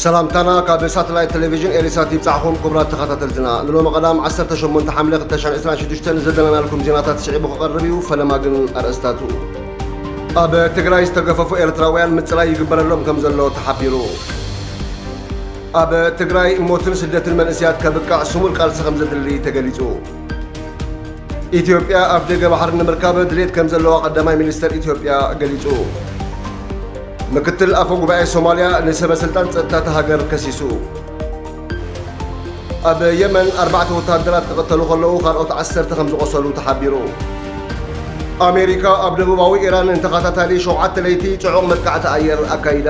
ሰላምታና ካብ ሳተላይት ቴሌቪዥን ኤሪሳት ይብጻሕኹም። ክቡራት ተኸታተልትና፣ ንሎሚ ቀዳም ዓሰርተ ሸሞንተ ሓምለ ክልተ ሽሕን ዕስራን ሽዱሽተን ዘዳለናልኩም ዜናታት ስዒቡ ክቐርብ እዩ። ፈለማ ግን ኣርእስታቱ። ኣብ ትግራይ ዝተገፈፉ ኤርትራውያን ምጽራይ ይግበረሎም ከም ዘሎ ተሓቢሩ። ኣብ ትግራይ ሞትን ስደትን መንእሰያት ከብቅዕ ስሙር ቃልሲ ከም ዘድሊ ተገሊጹ። ኢትዮጵያ ኣፍደገ ባሕሪ ንምርካብ ድሌት ከም ዘለዋ ቀዳማይ ሚኒስተር ኢትዮጵያ ገሊጹ። ምክትል ኣፈ ጉባኤ ሶማልያ ንሰበ ስልጣን ጸጥታ እታ ሃገር ከሲሱ። ኣብ የመን ኣርባዕተ ወተሃደራት ክቕተሉ ከለዉ ካልኦት ዓሰርተ ከም ዝቖሰሉ ተሓቢሩ። ኣሜሪካ ኣብ ደቡባዊ ኢራን ንተኸታታሊ ሸውዓተ ለይቲ ጽዑቕ መጥቃዕቲ ኣየር ኣካይዳ።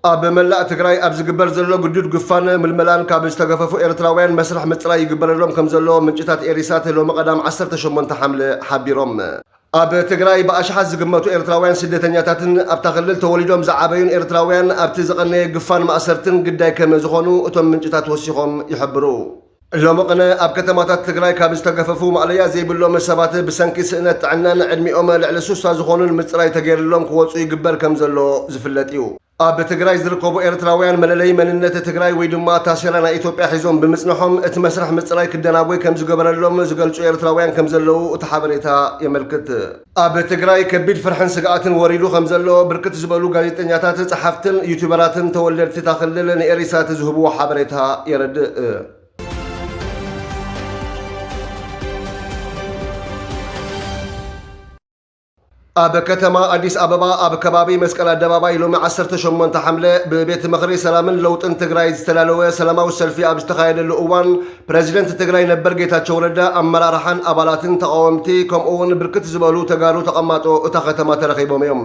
ኣብ መላእ ትግራይ ኣብ ዝግበር ዘሎ ግዱድ ግፋን ምልመላን ካብ ዝተገፈፉ ኤርትራውያን መስርሕ ምጽራይ ይግበረሎም ከም ዘሎ ምንጭታት ኤሪሳት ሎሚ ቀዳም ዓሰርተ ሸሞንተ ሓምለ ሓቢሮም። ኣብ ትግራይ ብኣሽሓት ዝግመቱ ኤርትራውያን ስደተኛታትን ኣብታ ክልል ተወሊዶም ዝዓበዩን ኤርትራውያን ኣብቲ ዝቐነየ ግፋን ማእሰርትን ግዳይ ከም ዝኾኑ እቶም ምንጭታት ወሲኾም ይሕብሩ። ሎሚ ቅነ ኣብ ከተማታት ትግራይ ካብ ዝተገፈፉ ማእለያ ዘይብሎም ሰባት ብሰንኪ ስእነት ጥዕናን ዕድሚኦም ልዕሊ ሱሳ ዝኾኑን ምጽራይ ተገይርሎም ክወጹ ይግበር ከም ዘሎ ዝፍለጥ እዩ። ኣብ ትግራይ ዝርከቡ ኤርትራውያን መለለይ መንነት ትግራይ ወይ ድማ ታሴራ ናይ ኢትዮጵያ ሒዞም ብምጽንሖም እቲ መስርሕ ምጽራይ ክደናጎይ ከም ዝገበረሎም ዝገልጹ ኤርትራውያን ከም ዘለዉ እቲ ሓበሬታ የመልክት። ኣብ ትግራይ ከቢድ ፍርሕን ስግኣትን ወሪዱ ከም ዘሎ ብርክት ዝበሉ ጋዜጠኛታት፣ ጸሓፍትን ዩቱበራትን ተወለድቲ እታ ክልል ንኤሪሳት ዝህብዎ ሓበሬታ የረድእ። ኣብ ከተማ ኣዲስ ኣበባ ኣብ ከባቢ መስቀል ኣደባባይ ሎሚ ዓሰርተ ሸሞንተ ሓምለ ብቤት ምኽሪ ሰላምን ለውጥን ትግራይ ዝተዳለወ ሰላማዊ ሰልፊ ኣብ ዝተኻየደሉ እዋን፣ ፕረዚደንት ትግራይ ነበር ጌታቸው ረዳ፣ ኣመራርሓን ኣባላትን ተቓወምቲ ከምኡ እውን ብርክት ዝበሉ ተጋሩ ተቐማጦ እታ ከተማ ተረኺቦም እዮም።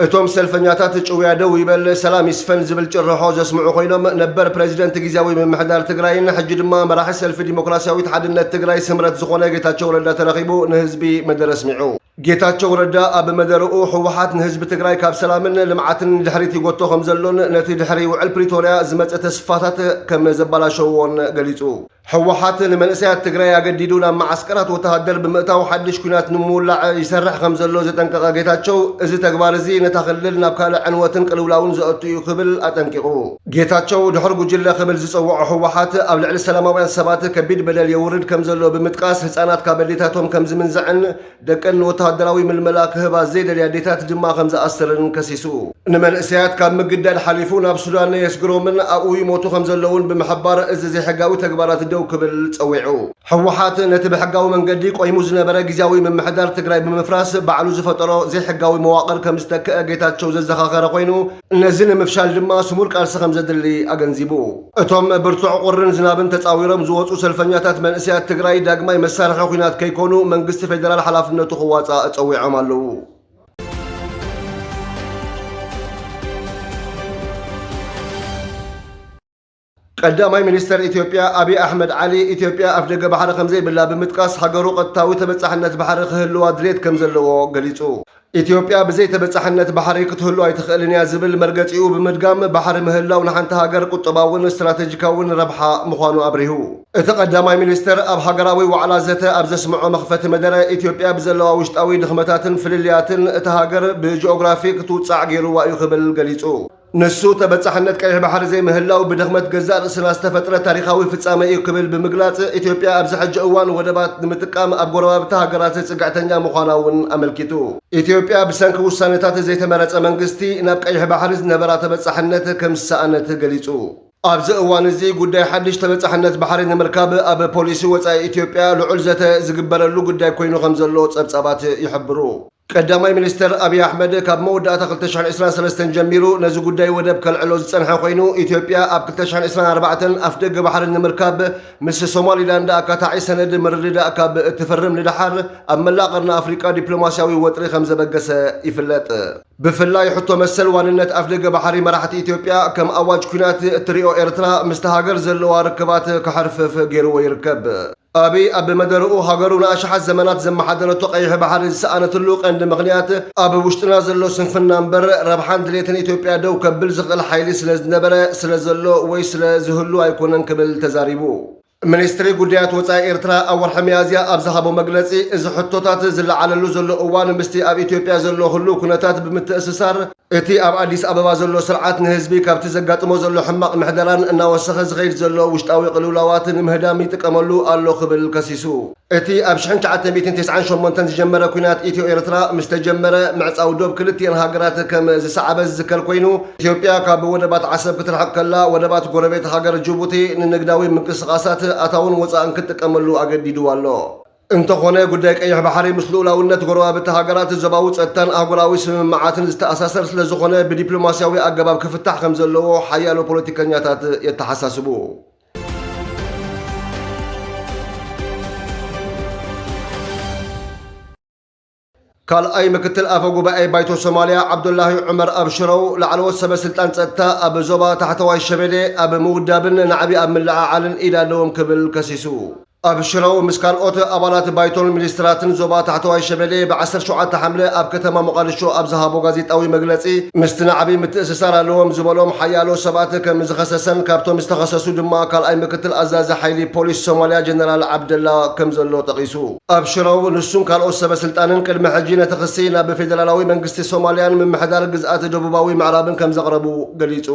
እቶም ሰልፈኛታት ጭውያ ደው ይበል፣ ሰላም ይስፈን ዝብል ጭርሖ ዘስምዑ ኮይኖም፣ ነበር ፕረዚደንት ግዝያዊ ምምሕዳር ትግራይን ሕጂ ድማ መራሒ ሰልፊ ዲሞክራሲያዊት ሓድነት ትግራይ ስምረት ዝኾነ ጌታቸው ረዳ ተረኺቡ ንህዝቢ መደረ ኣስሚዑ። ጌታቸው ረዳ ኣብ መደረኡ፣ ህወሓት ንህዝቢ ትግራይ ካብ ሰላምን ልምዓትን ድሕሪት ይጎቶ ከም ዘሎን ነቲ ድሕሪ ውዕል ፕሪቶርያ ዝመጸ ተስፋታት ከም ዘባላሸውዎን ገሊጹ። ህወሓት ንመንእሰያት ትግራይ ኣገዲዱ ናብ መዓስከራት ወተሃደር ብምእታው ሓድሽ ኲናት ንምውላዕ ይሰርሕ ከም ዘሎ ዘጠንቀቐ ጌታቸው፣ እዚ ተግባር እዚ ነታ ክልል ናብ ካልእ ዕንወትን ቅልውላውን ዘእቱ እዩ ክብል ኣጠንቂቑ። ጌታቸው፣ ድሕሪ ጉጅለ ክብል ዝጸውዖ ህወሓት ኣብ ልዕሊ ሰላማውያን ሰባት ከቢድ በደል የውርድ ከም ዘሎ ብምጥቃስ፣ ህጻናት ካብ ኣዴታቶም ከም ዝምንዝዕን ደቀን ንወተሃደራዊ ምልመላ ክህባ ዘይደልያ ኣዴታት ድማ ከም ዝኣስርን ከሲሱ። ንመንእሰያት ካብ ምግዳድ ሓሊፉ ናብ ሱዳን የስግሮምን ኣብኡ ይሞቱ ከም ዘለውን ብምሕባር፣ እዚ ዘይሕጋዊ ተግባራት ደው ክብል ጸዊዑ። ህወሓት ነቲ ብሕጋዊ መንገዲ ቆይሙ ዝነበረ ግዝያዊ ምምሕዳር ትግራይ ብምፍራስ፣ ባዕሉ ዝፈጠሮ ዘይሕጋዊ መዋቕር ከም ዝተክአ ጌታቸው ዘዘኻኸረ ኮይኑ፣ ነዚ ንምፍሻል ድማ ስሙር ቃልሲ ከም ዘድሊ ኣገንዚቡ። እቶም ብርቱዕ ቁርን ዝናብን ተጻዊሮም ዝወጹ ሰልፈኛታት መንእሰያት ትግራይ ዳግማይ መሳርሒ ኲናት ከይኮኑ መንግስቲ ፌደራል ሓላፍነቱ ክዋጻእ ጸዊዖም ኣለዉ። ቀዳማይ ሚኒስተር ኢትዮጵያ ኣብይ ኣሕመድ ዓሊ፣ ኢትዮጵያ ኣፍደገ ባሕሪ ከም ዘይብላ ብምጥቃስ፣ ሃገሩ ቀጥታዊ ተበጻሕነት ባሕሪ ክህልዋ ድሌት ከም ዘለዎ ገሊጹ። ኢትዮጵያ ብዘይ ተበጻሕነት ባሕሪ ክትህሉ ኣይትኽእልን እያ ዝብል መርገጺኡ ብምድጋም፣ ባሕሪ ምህላው ንሓንቲ ሃገር ቁጠባውን ስትራተጂካውን ረብሓ ምዃኑ ኣብሪሁ። እቲ ቀዳማይ ሚኒስተር ኣብ ሃገራዊ ዋዕላ ዘተ ኣብ ዘስምዖ መኽፈቲ መደረ፣ ኢትዮጵያ ብዘለዋ ውሽጣዊ ድኽመታትን ፍልልያትን እታ ሃገር ብጂኦግራፊ ክትውጻዕ ገይርዋ እዩ ክብል ገሊጹ። ንሱ፣ ተበጻሕነት ቀይሕ ባሕሪ ዘይምህላው ብድኽመት ገዛእ ርእስና ዝተፈጥረ ታሪኻዊ ፍጻመ እዩ ክብል ብምግላጽ፣ ኢትዮጵያ ኣብዚ ሕጂ እዋን ወደባት ንምጥቃም ኣብ ጎረባብቲ ሃገራት ጽግዕተኛ ምዃና እውን ኣመልኪቱ። ኢትዮጵያ ብሰንኪ ውሳነታት ዘይተመረጸ መንግስቲ ናብ ቀይሕ ባሕሪ ዝነበራ ተበጻሕነት ከም ዝሰኣነት ገሊጹ። ኣብዚ እዋን እዚ ጉዳይ ሓድሽ ተበጻሕነት ባሕሪ ንምርካብ ኣብ ፖሊሲ ወጻኢ ኢትዮጵያ ልዑል ዘተ ዝግበረሉ ጉዳይ ኮይኑ ከም ዘሎ ጸብጻባት ይሕብሩ። ቀዳማይ ሚኒስተር ኣብይ ኣሕመድ ካብ መወዳእታ ክልተ ሽሕን ዕስራን ሰለስተን ጀሚሩ ነዚ ጉዳይ ወደብ ከልዕሎ ዝጸንሐ ኮይኑ፣ ኢትዮጵያ ኣብ ክልተ ሽሕን ዕስራን ኣርባዕተን ኣፍደገ ባሕሪ ንምርካብ ምስ ሶማሊላንድ ኣካታዒ ሰነድ ምርድዳእ ካብ እትፍርም ንደሓር፣ ኣብ መላእ ቀርኒ ኣፍሪቃ ዲፕሎማስያዊ ወጥሪ ከም ዘበገሰ ይፍለጥ። ብፍላይ ሕቶ መሰል ዋንነት ኣፍደገ ባሕሪ መራሕቲ ኢትዮጵያ ከም ኣዋጅ ኲናት እትሪኦ ኤርትራ፣ ምስቲ ሃገር ዘለዋ ርክባት ክሕርፍፍ ገይርዎ ይርከብ። ኣብይ ኣብ መደረኡ፣ ሃገሩ ንኣሽሓት ዘመናት ዘመሓደረቶ ቀይሕ ባሕሪ ዝሰኣነትሉ ቀንዲ ምኽንያት ኣብ ውሽጥና ዘሎ ስንፍና እምበር ረብሓን ድሌትን ኢትዮጵያ ደው ከብል ዝኽእል ሓይሊ ስለ ዝነበረ፣ ስለ ዘሎ ወይ ስለ ዝህሉ ኣይኮነን ክብል ተዛሪቡ። ሚኒስትሪ ጉዳያት ወጻኢ ኤርትራ ኣብ ወርሒ ሚያዝያ ኣብ ዝሃቦ መግለጺ፣ እዚ ሕቶታት ዝለዓለሉ ዘሎ እዋን ምስቲ ኣብ ኢትዮጵያ ዘሎ ህሉው ኩነታት ብምትእስሳር፣ እቲ ኣብ ኣዲስ ኣበባ ዘሎ ስርዓት ንህዝቢ ካብቲ ዘጋጥሞ ዘሎ ሕማቕ ምሕደራን እናወሰኸ ዝኸይድ ዘሎ ውሽጣዊ ቅልውላዋት ንምህዳም ይጥቀመሉ ኣሎ ክብል ከሲሱ። እቲ ኣብ ሽሕን ትሽዓተ ሚእትን ተስዓን ሸሞንተን ዝጀመረ ኲናት ኢትዮ ኤርትራ ምስ ተጀመረ፣ ምዕጻው ዶብ ክልቲኤን ሃገራት ከም ዝሰዓበ ዝዝከር ኮይኑ፣ ኢትዮጵያ ካብ ወደባት ዓሰብ ክትርሕቅ ከላ፣ ወደባት ጎረቤት ሃገር ጅቡቲ ንንግዳዊ ምንቅስቓሳት ኣታውን ወጻእን ክትጥቀመሉ ኣገዲድዋ ኣሎ። እንተኾነ፣ ጉዳይ ቀይሕ ባሕሪ ምስ ልኡላውነት ጎረባብቲ ሃገራት፣ ዞባዊ ጸጥታን ኣህጉራዊ ስምምዓትን ዝተኣሳሰር ስለ ዝኾነ፣ ብዲፕሎማስያዊ ኣገባብ ክፍታሕ ከም ዘለዎ ሓያሎ ፖለቲከኛታት የተሓሳስቡ። ካልኣይ ምክትል ኣፈ ጉባኤ ባይቶ ሶማልያ ዓብዱላሂ ዑመር ኣብሽረው፣ ላዕለዎት ሰበ ስልጣን ጸጥታ ኣብ ዞባ ታሕተዋይ ሸበሌ ኣብ ምውዳብን ናዕቢ ኣብ ምልዕዓልን ኢድ ኣለዎም ክብል ከሲሱ። ኣብሽረው ምስ ካልኦት ኣባላት ባይቶን ሚኒስትራትን ዞባ ታሕተዋይ ሸበሌ ብ ዓሰርተ ሸውዓተ ሓምለ ኣብ ከተማ ሞቓድሾ ኣብ ዝሃቦ ጋዜጣዊ መግለጺ፣ ምስቲ ናዕቢ ምትእስሳር ኣለዎም ዝበሎም ሓያሎ ሰባት ከም ዝኸሰሰን ካብቶም ዝተኸሰሱ ድማ ካልኣይ ምክትል ኣዛዚ ሓይሊ ፖሊስ ሶማልያ ጀነራል ዓብደላ ከም ዘሎ ጠቒሱ። ኣብሽረው ንሱን ካልኦት ሰበ ስልጣንን ቅድሚ ሕጂ ነቲ ክሲ ናብ ፌደራላዊ መንግስቲ ሶማልያን ምምሕዳር ግዝኣት ደቡባዊ ምዕራብን ከም ዘቕረቡ ገሊጹ።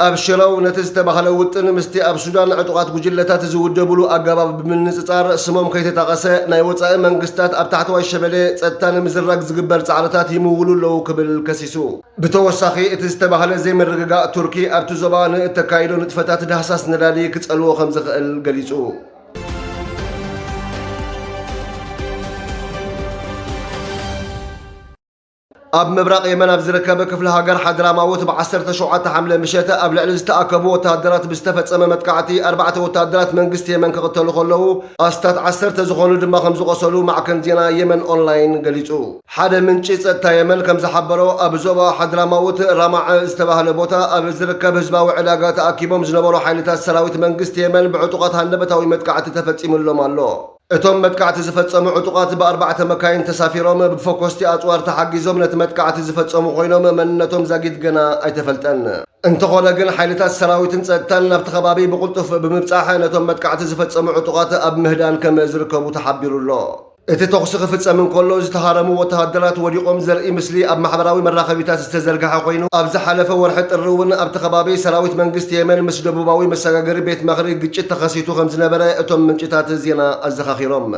ኣብሽረው ነቲ ዝተባህለ ውጥን ምስቲ ኣብ ሱዳን ዕጡቓት ጉጅለታት ዝውደብሉ ኣገባብ ብምንጽጻር፣ ስሞም ከይተጠቐሰ ናይ ወጻኢ መንግስታት ኣብ ታሕተዋይ ሸበሌ ጸጥታ ንምዝራግ ዝግበር ጻዕርታት ይምውሉ ኣለዉ ክብል ከሲሱ። ብተወሳኺ፣ እቲ ዝተባህለ ዘይምርግጋእ ቱርኪ ኣብቲ ዞባ ንእተካይዶ ንጥፈታት ዳህሳስ ነዳዲ ክጸልዎ ከም ዝኽእል ገሊጹ። ኣብ ምብራቕ የመን ኣብ ዝርከብ ክፍለ ሃገር ሓድራማውት ብ ዓሰርተ ሸውዓተ ሓምለ ምሸት ኣብ ልዕሊ ዝተኣከቡ ወተሃደራት ብዝተፈጸመ መጥቃዕቲ ኣርባዕተ ወተሃደራት መንግስቲ የመን ክቕተሉ ከለዉ ኣስታት ዓሰርተ ዝኾኑ ድማ ከም ዝቖሰሉ ማዕከን ዜና የመን ኦንላይን ገሊጹ። ሓደ ምንጪ ጸጥታ የመን ከም ዝሓበሮ ኣብ ዞባ ሓድራማውት ራማዕ ዝተባህለ ቦታ ኣብ ዝርከብ ህዝባዊ ዕዳጋ ተኣኪቦም ዝነበሩ ሓይልታት ሰራዊት መንግስቲ የመን ብዕጡቓት ሃንደበታዊ መጥቃዕቲ ተፈጺሙሎም ኣሎ። እቶም መጥቃዕቲ ዝፈጸሙ ዕጡቓት ብኣርባዕተ መካይን ተሳፊሮም ብፈኮስቲ ኣጽዋር ተሓጊዞም ነቲ መጥቃዕቲ ዝፈጸሙ ኮይኖም፣ መንነቶም ዛጊት ገና ኣይተፈልጠን። እንተኾነ ግን፣ ሓይልታት ሰራዊትን ጸጥታን ናብቲ ከባቢ ብቕልጡፍ ብምብጻሕ፣ ነቶም መጥቃዕቲ ዝፈጸሙ ዕጡቓት ኣብ ምህዳን ከም ዝርከቡ ተሓቢሩ ኣሎ። እቲ ተኹሲ ክፍጸም እንከሎ፣ ዝተሃረሙ ወተሃደራት ወዲቖም ዘርኢ ምስሊ ኣብ ማሕበራዊ መራኸቢታት ዝተዘርግሐ ኮይኑ፣ ኣብ ዝሓለፈ ወርሒ ጥሪ እውን ኣብቲ ከባቢ ሰራዊት መንግስቲ የመን ምስ ደቡባዊ መሰጋገሪ ቤት ምኽሪ ግጭት ተኸሲቱ ከም ዝነበረ እቶም ምንጭታት ዜና ኣዘኻኺሮም።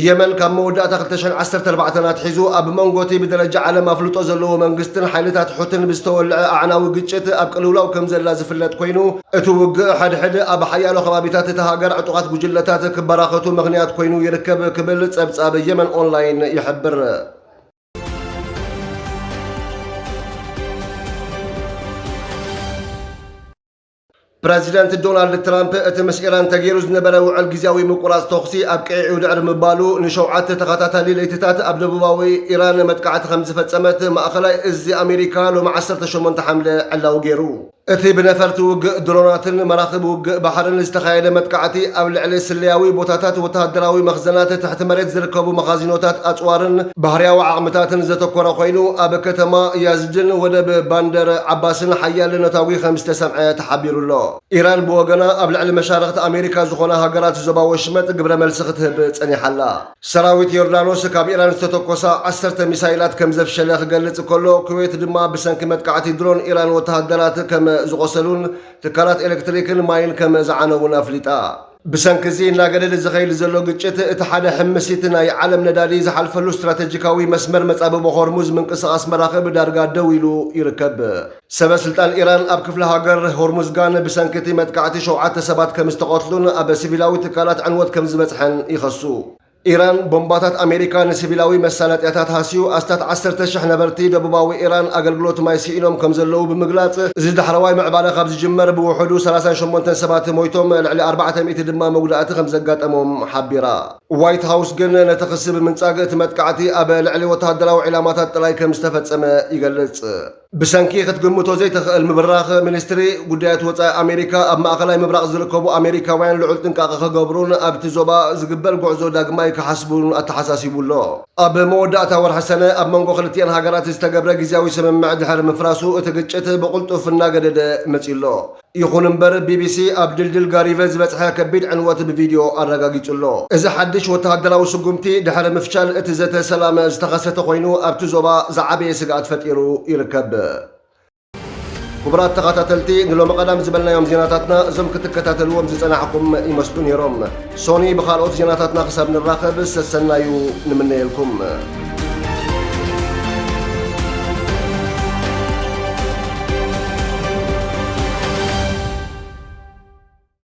የመን ካብ መወዳእታ ክልተ ሽሕን ዓሰርተ ኣርባዕተን ኣትሒዙ ኣብ መንጎ እቲ ብደረጃ ዓለም ኣፍልጦ ዘለዎ መንግስትን ሓይልታት ሑትን ብዝተወልዐ ኣዕናዊ ግጭት ኣብ ቅልውላው ከም ዘላ ዝፍለጥ ኮይኑ፣ እቲ ውግእ ሕድሕድ ኣብ ሓያሎ ከባቢታት እታ ሃገር ዕጡቓት ጉጅለታት ክበራኸቱ ምኽንያት ኮይኑ ይርከብ ክብል ጸብጻብ የመን ኦንላይን ይሕብር። ፕረዚደንት ዶናልድ ትራምፕ እቲ ምስ ኢራን ተገይሩ ዝነበረ ውዕል ግዝያዊ ምቁራጽ ተኹሲ ኣብቂዑ ድሕሪ ምባሉ፣ ንሸውዓተ ተኸታታሊ ለይትታት ኣብ ደቡባዊ ኢራን መጥቃዕቲ ከም ዝፈጸመት ማእከላይ እዚ ኣሜሪካ ሎሚ ዓሰርተ ሸሞንተ ሓምለ ዕላዊ ገይሩ። እቲ ብነፈርቲ ውግእ ድሮናትን መራኽብ ውግእ ባሕርን ዝተኻየደ መጥቃዕቲ፣ ኣብ ልዕሊ ስለያዊ ቦታታት፣ ወተሃደራዊ መኽዘናት፣ ትሕቲ መሬት ዝርከቡ መኻዚኖታት ኣጽዋርን ባህርያዊ ዓቕምታትን ዘተኮረ ኮይኑ፣ ኣብ ከተማ ያዝድን ወደብ ባንደር ዓባስን ሓያል ነታጒ ከም ዝተሰምዐ ተሓቢሩ ኣሎ። ኢራን ብወገና፣ ኣብ ልዕሊ መሻርኽቲ ኣሜሪካ ዝኾና ሃገራት ዞባ ወሽመጥ ግብረ መልሲ ክትህብ ጸኒሓ ኣላ። ሰራዊት ዮርዳኖስ ካብ ኢራን ዝተተኮሳ ዓሰርተ ሚሳይላት ከም ዘፍሸለ ክገልጽ ከሎ፣ ኩዌት ድማ ብሰንኪ መጥቃዕቲ ድሮን ኢራን ወተሃደራት ከም ዝቖሰሉን ትካላት ኤሌክትሪክን ማይን ከም ዝዓነዉን ኣፍሊጣ። ብሰንኪ እዚ እናገደደ ዝኸይድ ዘሎ ግጭት፣ እቲ ሓደ ሕምሲት ናይ ዓለም ነዳዲ ዝሓልፈሉ ስትራተጂካዊ መስመር መጻብቦ ሆርሙዝ ምንቅስቓስ መራኽብ ዳርጋ ደው ኢሉ ይርከብ። ሰበ ስልጣን ኢራን ኣብ ክፍለ ሃገር ሆርሙዝጋን ብሰንኪ እቲ መጥቃዕቲ ሸውዓተ ሰባት ከም ዝተቐትሉን ኣብ ሲቪላዊ ትካላት ዕንወት ከም ዝበጽሐን ይኸሱ። ኢራን ቦምባታት ኣሜሪካ ንሲቪላዊ መሳለጥያታት ሃስዩ ኣስታት ዓሰርተ ሽሕ ነበርቲ ደቡባዊ ኢራን ኣገልግሎት ማይ ስኢኖም ከም ዘለዉ ብምግላጽ፣ እዚ ዳሕረዋይ ምዕባለ ካብ ዝጅመር ብውሑዱ ሰላሳን ሸሞንተን ሰባት ሞይቶም፣ ልዕሊ ኣርባዕተ ሚእቲ ድማ መጉዳእቲ ከም ዘጋጠሞም ሓቢራ። ዋይት ሃውስ ግን ነቲ ክሲ ብምንጻግ፣ እቲ መጥቃዕቲ ኣብ ልዕሊ ወተሃደራዊ ዒላማታት ጥራይ ከም ዝተፈጸመ ይገልጽ። ብሰንኪ ክትግምቶ ዘይትኽእል ምብራኽ፣ ሚኒስትሪ ጉዳያት ወጻኢ ኣሜሪካ ኣብ ማእከላይ ምብራቕ ዝርከቡ ኣሜሪካውያን ልዑል ጥንቃቐ ክገብሩን ኣብቲ ዞባ ዝግበር ጉዕዞ ዳግማይ ክሓስቡን ኣተሓሳሲቡ ኣሎ። ኣብ መወዳእታ ወርሒ ሰነ ኣብ መንጎ ክልቲኣን ሃገራት ዝተገብረ ግዝያዊ ስምምዕ ድሕሪ ምፍራሱ፣ እቲ ግጭት ብቕልጡፍ እናገደደ መጺኡ ኣሎ። ይኹን እምበር፣ ቢቢሲ ኣብ ድልድል ጋሪቨ ዝበጽሐ ከቢድ ዕንወት ብቪድዮ ኣረጋጊጹ ኣሎ። እዚ ሓድሽ ወተሃደራዊ ስጉምቲ ድሕሪ ምፍሻል እቲ ዘተ ሰላም ዝተኸሰተ ኮይኑ፣ ኣብቲ ዞባ ዝዓበየ ስግኣት ፈጢሩ ይርከብ። ክቡራት ተኸታተልቲ፣ ንሎሚ ቀዳም ዝበልናዮም ዜናታትና እዞም ክትከታተልዎም ዝጸናሕኩም ይመስሉ ነይሮም። ሶኒ ብኻልኦት ዜናታትና ክሳብ ንራኸብ ሰሰናዩ ንምነየልኩም።